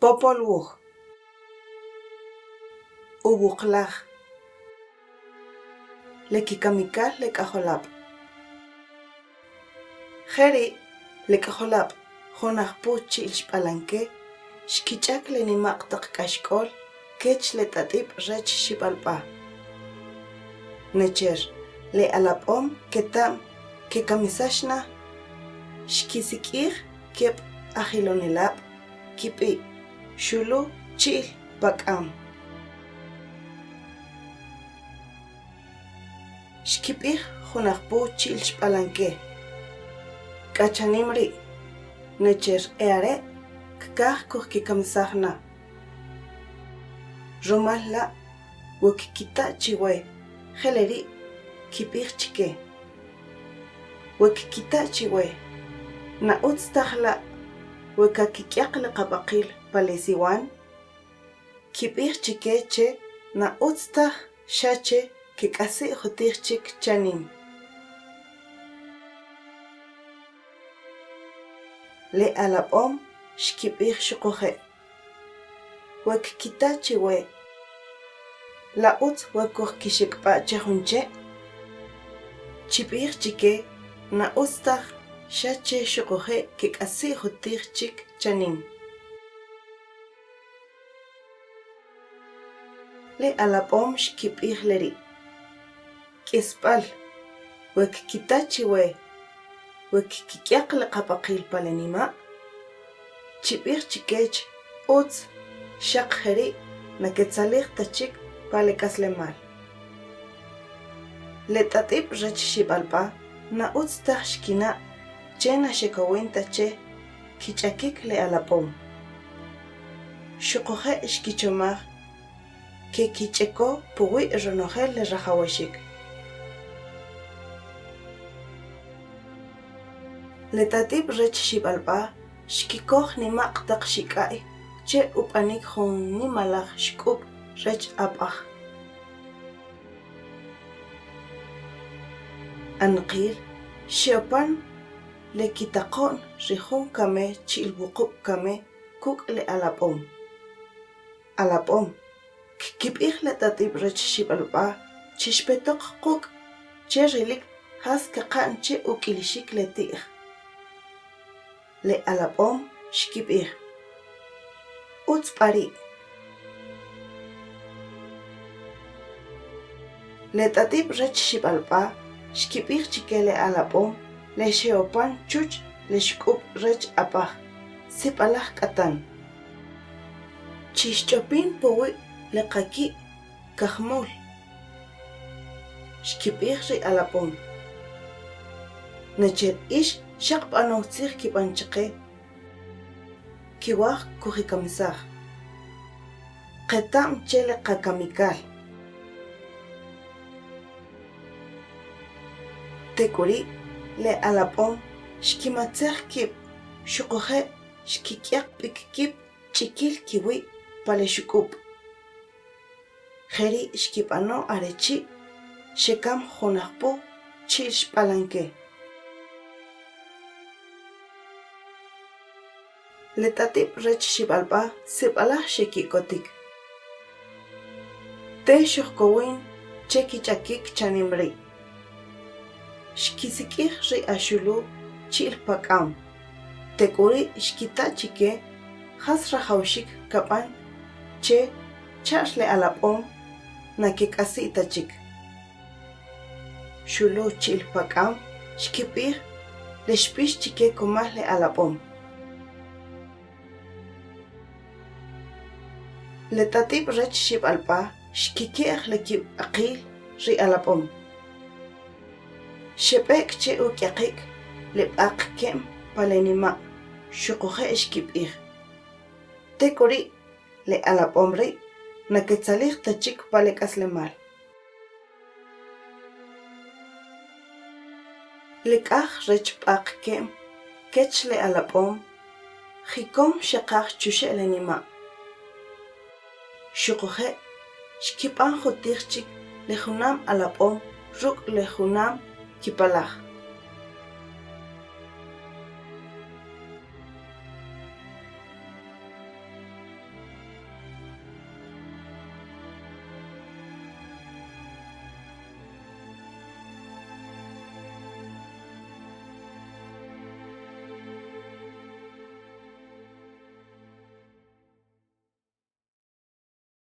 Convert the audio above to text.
Popol Wuj. Uwuqlaj. Le kikamikal le k'ajolab'. Je ri' le k'ajolab' Jun Ajpu chi'l Xb'alanke xkich'ak le nima'q taq k'axk'ol kech le t'at'ib' rech Xib'alb'a. Necher, le alab'om keta'm kekamisax na, xkisik'ij keb' ajilonelab' kib'i' Xulu chi'l Pak'am. Xkib'ij Jun Ajpu chi'l Xb'alanke. K'a chanim ri', necher e are' kkaj kujkikamisaj na. Rumal la' we kkita' chiwe je le ri' kib'ij chke. We kkita' chiwe, na utz taj la' we kakik'yaq le qab'aqil pa le siwan? Kib'ij chike che na utz taj xa che kek'asi' jutij chik chanim. Le alab'om xkib'ij xuquje', We kkita' chiwe, la utz we kujkixikb'a' che jun che'? Chib'ij chike na utz taj xa che xuquje' kek'asi' jutij chik chanim. Le alab'om xkib'ij le ri'. K'isb'al, we kkita chiwe we kkik'yaq le qab'aqil pa le nima', chib'ij chikech utz xaq jeri' na ketzalij ta chik pa le k'aslemal. Le t'at'ib' rech Xib'alb'a na utz taj xkina' che na xekowin ta che kich'akik le alab'om. Xuquje' xkichomaj kekich'eko puwi' ronojel le rajawaxik. Le tat'ib' rech Xib'alb'a xkikoj nima'q taq xik'a'y che ub'anik jun nimalaj xk'ub' rech ab'aj. Anqil xe'opan le kitaqo'n ri jun kame chi'l wuqub' kame kuk' le alab'om. Alab'om, kkib'ij le tat'ib' rech Xib'alb'a chi xpetoq quk' che rilik jas kaqa'n che uk'ilixik le ti'j. Le alab'om xkib'ij, Utz b'a ri'. Le tat'ib' rech Xib'alb'a xkib'ij chike le alab'om le xe'opan chuch le xk'ub' rech ab'aj, sib'alaj k'atan. Chixch'opin puwi' le qaki' kajmul, xkib'ij ri alab'om. Necher ix xaq b'anow tzij kib'an chqe, kiwaj kujikamisaj. Qeta'm che le qakamikal. Tek'uri' le alab'om xkimatzej kib' xuquje' xkik'yaq b'ik kib' ch'ikil kiwi' pa le xuk'ub'. Jeri' xkib'ano are chi' xekam Junajpu chi'l Xb'alanke. Le tatib' rech Xib'alb'a sib'alaj xeki'kotik. Te xojkowin che kich'akik chanim ri'. Xkisik'ij ri axulu chi'l pak'am. Tek'uri' xkita' chike jas rajawaxik kab'an che cha'x le alab'om na kek'asi' ta chik. Xulu chi'l pak'am xkib'ij le xb'ix chike kumal le alab'om. Le tat'ib' rech Xib'alb'a xkike'j le kib'aqil ri alab'om. Xeb'ek che uk'yaqik le b'aq ke'm pa le nima' xuquje' xkib'ij, Tek'uri' le alab'om ri' na ketzalij ta chik pa le k'aslemal. Le k'aj rech b'aq ke'm kech le alab'om jikom xeqaj chuxe' le nima'. Xuquje' xkib'an jutij chik le junam alab'om ruk' le junam kipalaj.